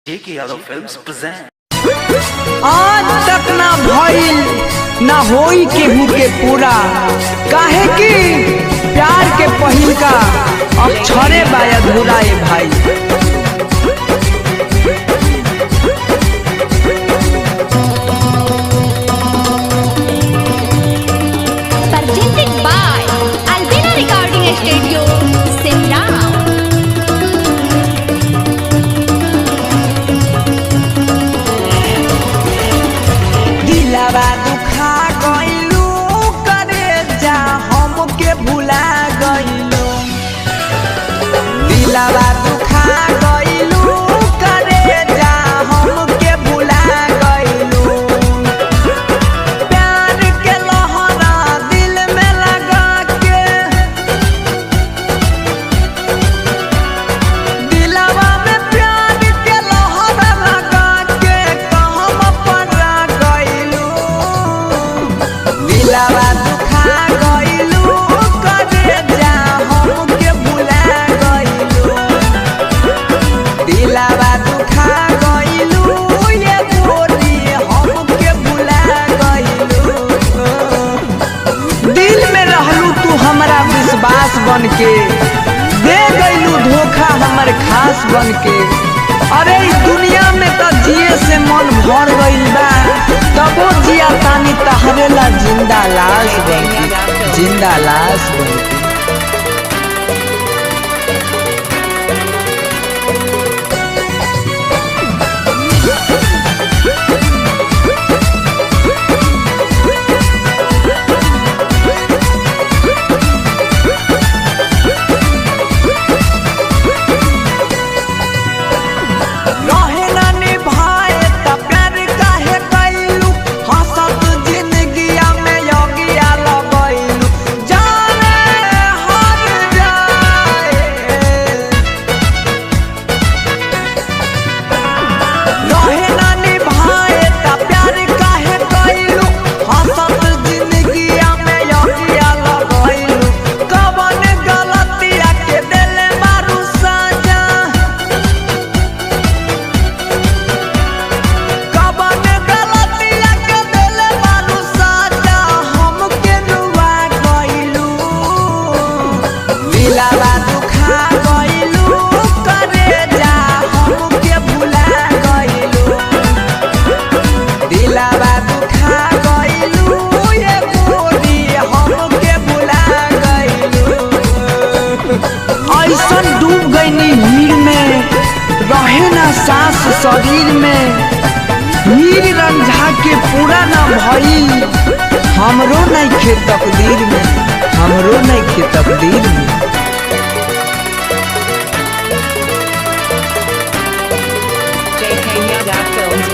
JK Yadav Films present. आज तक ना भइल ना होई केहू के पूरा, काहे कि प्यार के पहिल का अक्षरे बा अधूरा। ए भाई, Presented by Albina Recording Studio, Simla. दिलवा दुखा गइलू करे जा हमके भुला गइलू। दिलवा दुखा गइलू करे जा हमके भुला गइलू। प्यार के लहरा दिल में लगा के, दिलवा में प्यार के लहरा लगा के कहम परा गइलू। दिलवा दुखा गइलू करे जा हमके भुला गइलू। दिलवा दुखा गइलू ये गोरी हमके भुला गइलू। दिल में रहलू तू हमरा विश्वास बन के, दे गइलू धोखा हमर खास बन के। अरे ई दुनिया में तो जिए से मन भर गइल बा, तबो जिया तानी तहरेला जिंदा लाश बन के, जिंदा लाश बन के। रहे ना निभाए त प्यार काहे कैलू, हंसत जिंदगिया में योगिया लगैलू। जाने हर जाए, रहे ना निभाए त प्यार काहे कैलू, हंसत जिंदगिया में योगिया लगैलू। कवन गलतिया के देले मारू सजा, कवन गलतिया के देले मारू साजा, हमके रुआ गइलू। दिलवा दुखा गइलू करे जा हमके भुला गइलू। दिलवा दुखा गइलू ये गोरी हमके भुला गइलू। ऐसन डूब गइनी हीर में, रहे ना सांस शरीर में। हीर रंझा के पूरा ना भइल, हमरो नइखे तकदीर में, हमरो नइखे तकदीर में। JK Yadav Films.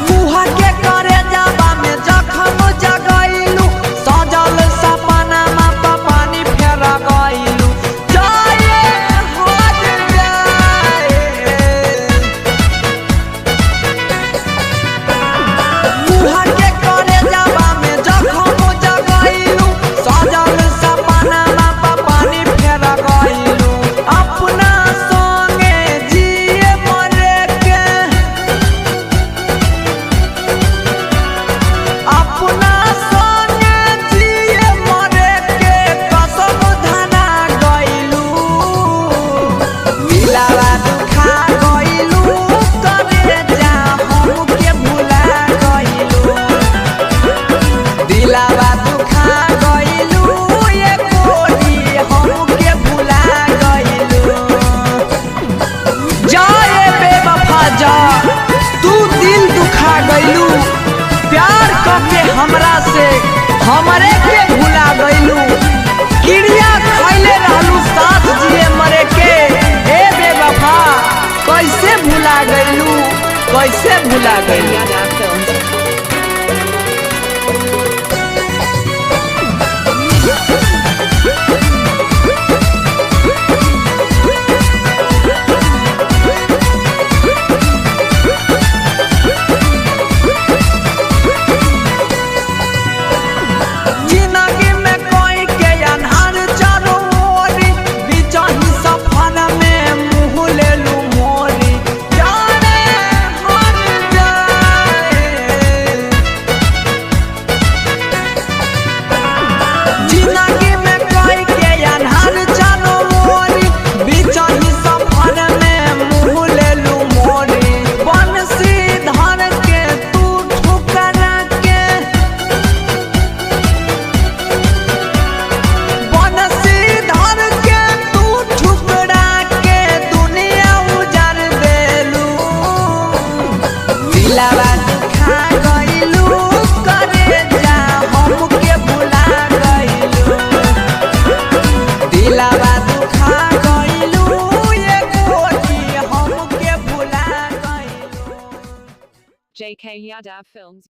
मुहा के करे जाबा में जखम जगैलू, सजल सपना मा पानी फेर गइलू। जाए हट जाए, मुहा के करे जाबा में जखम जगैलू, सजल सपना मा पानी फेर गइलू। अपना संगे जिए मरे के, अपना संगे जिए मरे के कसम धरा गइलू। दिलवा दुखा गइलू करे जा हमके भुला गइलू। दिलवा दुखा गइलू ये गोरी हमके भुला गइलू। जा ए बेवफा जा, तू दिल दुखा गइलू। प्यार करके हमरा से हमरे के भुला गइलू। किरिया खैले रहलू साथ जिए मरे के, ए बेवफा कैसे भुला गइलू, कैसे भुला गइलू। Yadav Films. JK Yadav Films.